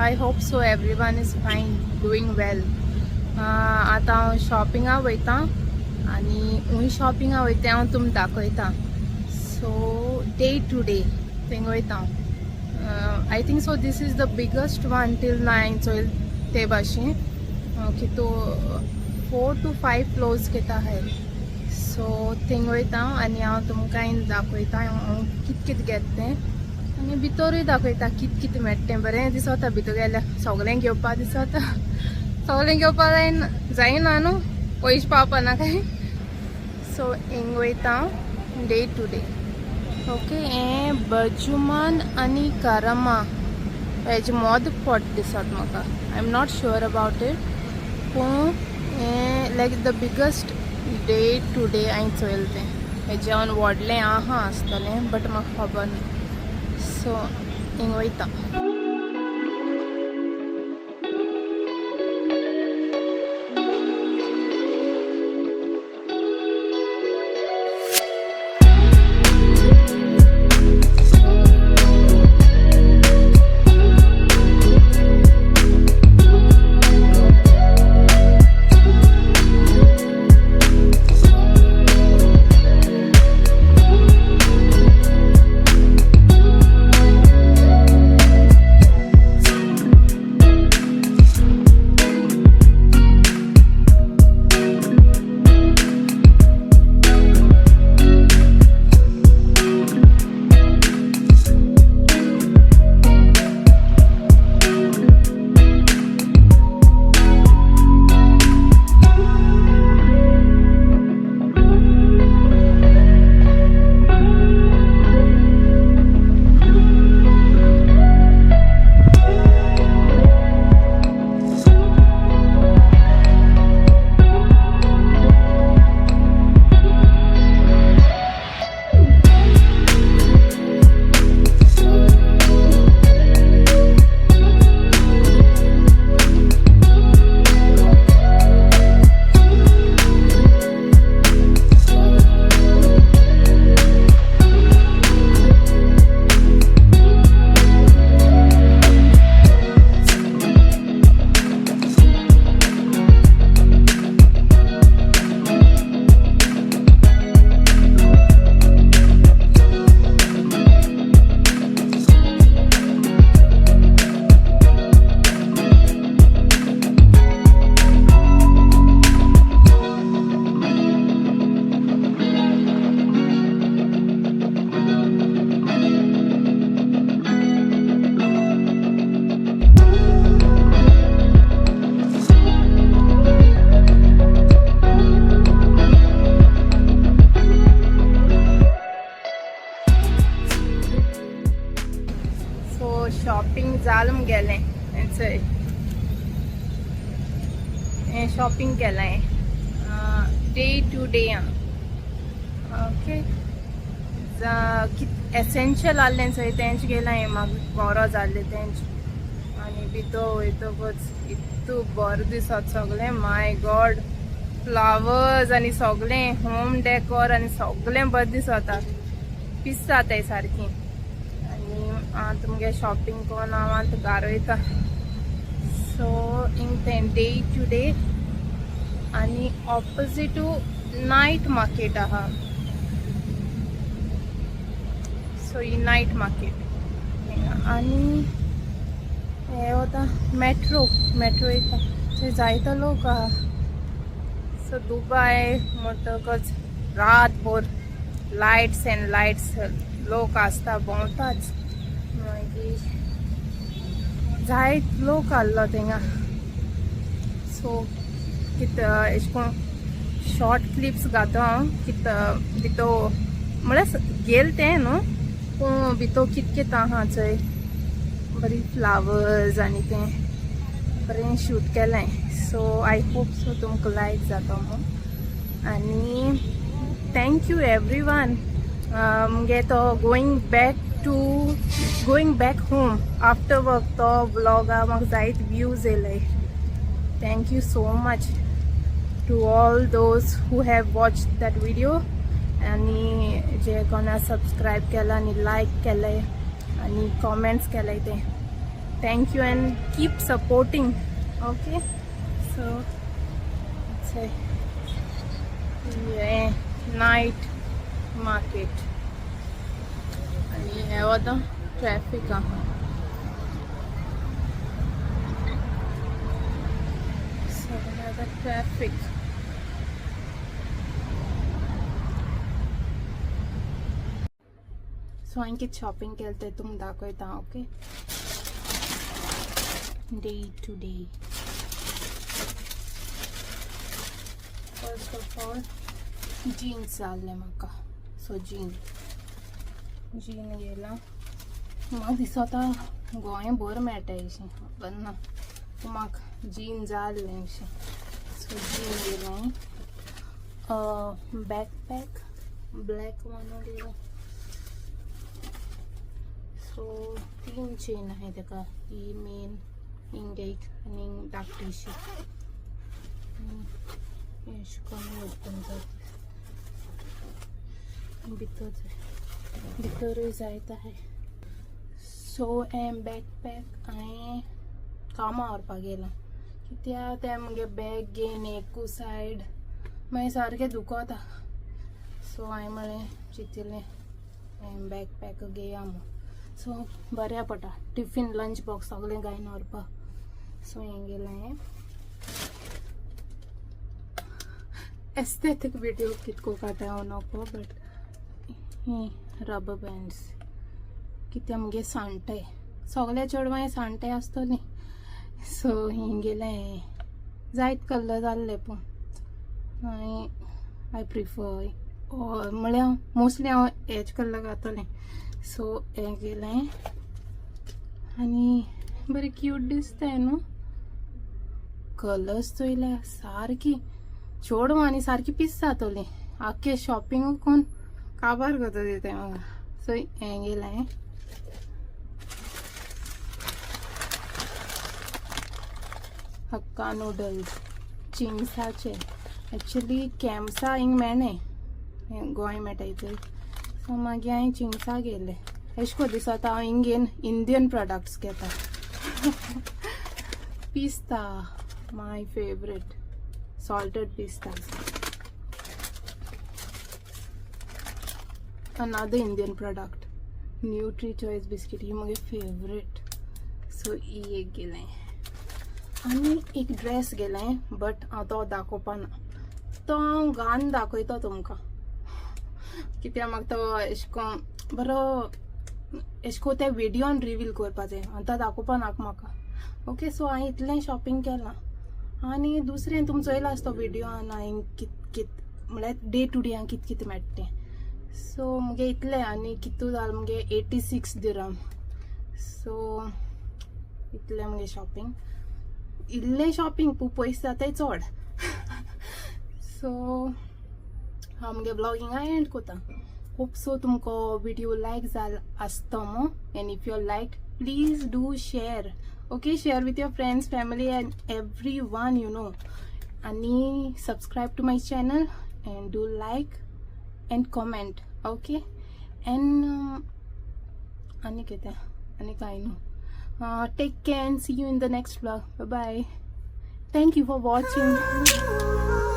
I hope so everyone is fine, doing well. आतां हांव शॉपिंगा वयता आनी हूंय शॉपिंगा वयता हांव तुमकां दाखयता. So day to day thing वयता हांव. I think so this is the biggest one till nine Choyal ते भाशेन कितू 4 to 5 floors कितें आहाय. सो थिंग वयता आनी हांव तुमकां दाखयता हांव कित कित घेता तें आनी भितरूय दाखयता कित कित मेळटा तें. बरें दिसता भितर गेल्यार सगळें घेवपा दिसता, सगळें घेवपा जायना जायना न्हू, पयशे पावपा ना काय. सो हिंग वयता डे टू डे. ओके, हें बर्जुमान आनी कारमा हेजे मोद पोट दिसत म्हाका. I am not sure about it, पूण हें like the biggest Day to Day हांवें चोयलें तें. हेज्यान व्हडलें आहा आसतलें, बट म्हाका खबर ना. सो हिंग वयता. सो शॉपिंग जालें मुगेलें. चोय, हें शॉपिंग केलें डे टू डे. आं, ओके, कित एसेंशियल आहलें चोय तेंच गेलां हें, म्हाका गरज आहलें तेंच. आनी भितर वयतकच इतू बरें दिसत सगळें. माय गॉड, फ्लावर्स आनी सगळें होम डेकोर आनी सगळें बरें दिसता, पीस जाताय सारकी. आनी आतां तुमगे शॉपिंग करून हांव आतां घारा वयता. सो हिंग तें डे टू डे आनी ऑपोजिटू नायट मार्केट आहा. सो ही नायट मार्केट आनी हे वता मेट्रो, मेट्रो येता थंय जायतो लोक आहा. सो दुबाय म्हणटकच रातभर लायट्स एंड लायट्स, लोक आसता भोंवताच. मागीर जायत लोक आहलो थिंगा. सो कित एशें कोन्न शॉर्ट क्लिप्स घाता हांव कित भितर, म्हळ्यार गेल तें न्हू, पूण भितर कित कित आहा चोय, बरी फ्लावर्स आनी तें बरें शूट केलें. सो I hope so तुमकां लायक जाता म्हूण. आनी thank you every one. मुगे तो going back home after work तो व्लॉगा म्हाका जायत व्यूज येयले. Thank you so much to all those who have watch that video आनी जे कोणा सबस्क्रायब केला आनी लायक केले आनी कॉमेंट्स केले ते. Thank you and keep supporting. Okay, so हें नायट मार्केट आनी हें आतां ट्रॅफीक आहा. सगळें आतां ट्रॅफीक. सो हांवें कितें शॉपिंग केलें तें तुमकां दाखयता. Okay, day to day. First of all jeans जाल्लें म्हाका. सो जीन जीन घेयला. म्हाका दिसता गोंय बरें मेळटा अशें, खबर ना, पूण म्हाका जीन जाय अशें. सो जीन घेयला. बॅकपॅक ब्लॅक वन घेयला. सो तीन चेन आहाय तेका, ही मेन, हिंग एक आनी धाकटीशी. अशें करून ओपन जाता भितर, भितरूय जायत आहाय. सो हें बॅकपॅक हांवें कामां व्हरपाक गेलां, कित्याक तें मुगे बॅग घेवन एकू सायड मागीर सारकें दुखता. सो हांवें म्हळें, चिंतिल्लें हें बॅकपॅक घेया म्हूण. सो बऱ्या पडटा, टिफीन, लंच बॉक्स सगळें घालून व्हरपाक. सो हें गेलां. हें एस्थेटीक विडियो कितको काडटा हांव नको, बट ही रबर बँड्स, कित्याक मुगे सांडटाय, सगळे चेडवां सांडटाय आसतलीं. सो ही गेलें. जायत कलर जाल्ले, पूण हांवें I prefer, म्हळ्यार मोस्टली हांव हेच कलर घातलें. सो हें गेलें आनी बरें क्यूट दिसता न्हू. कलर्स चोयल्या सारकी चेडवां आनी सारकी पीस जातली, आख्खे शॉपिंग कोण काबार करतली तें म्हाका. सो हें गेलें. हक्का नुडल्स चिंग्साचे. एक्चुली कॅम्सा हिंग मेळ्ळें, गोंय मेळटा थंय. सो मागीर हांवें चिंग्सा गेलें. अशें करून दिसता हांव हिंग घेवन इंडियन प्रोडक्ट्स घेता. पिस्ता, my favourite, salted pista. Another Indian product, Nutri Choice biscuit, ही म्हगे फेवरेट. सो ही एक गेलें आनी एक ड्रेस गेलें, बट हांव तो दाखोवपा ना, तो हांव घान दाखयता तुमकां, कित्याक म्हाका तो अशें करून बरो अशें करून त्या विडियोन रिवील करपा जाय आनी तो दाखोवपा नाका म्हाका. ओके, सो हांवें इतलें शॉपिंग केलां आनी दुसरें तुमी चोयला आसतो विडियोन हांवें कित कित, म्हळ्यार डे टू डे हांव कित कितें मेळटा तें. सो मुगे इतलें आनी कितू जालें मुगे 86 दिरम. सो इतलें मुगे शॉपिंग, इल्लें शॉपिंग, पूण पयशे जाताय चड. सो हांव मुगे ब्लॉगिंग एंड कोता. होप सो तुमकां विडियो लायक जाल आसतो. And if you like, please do share, okay? Share with your friends, family and everyone. आनी subscribe to my channel and do like and comment, okay? And आनी कितें, आनी कांय न्हू. Take care and see you in the next vlog. Bye. Thank you for watching.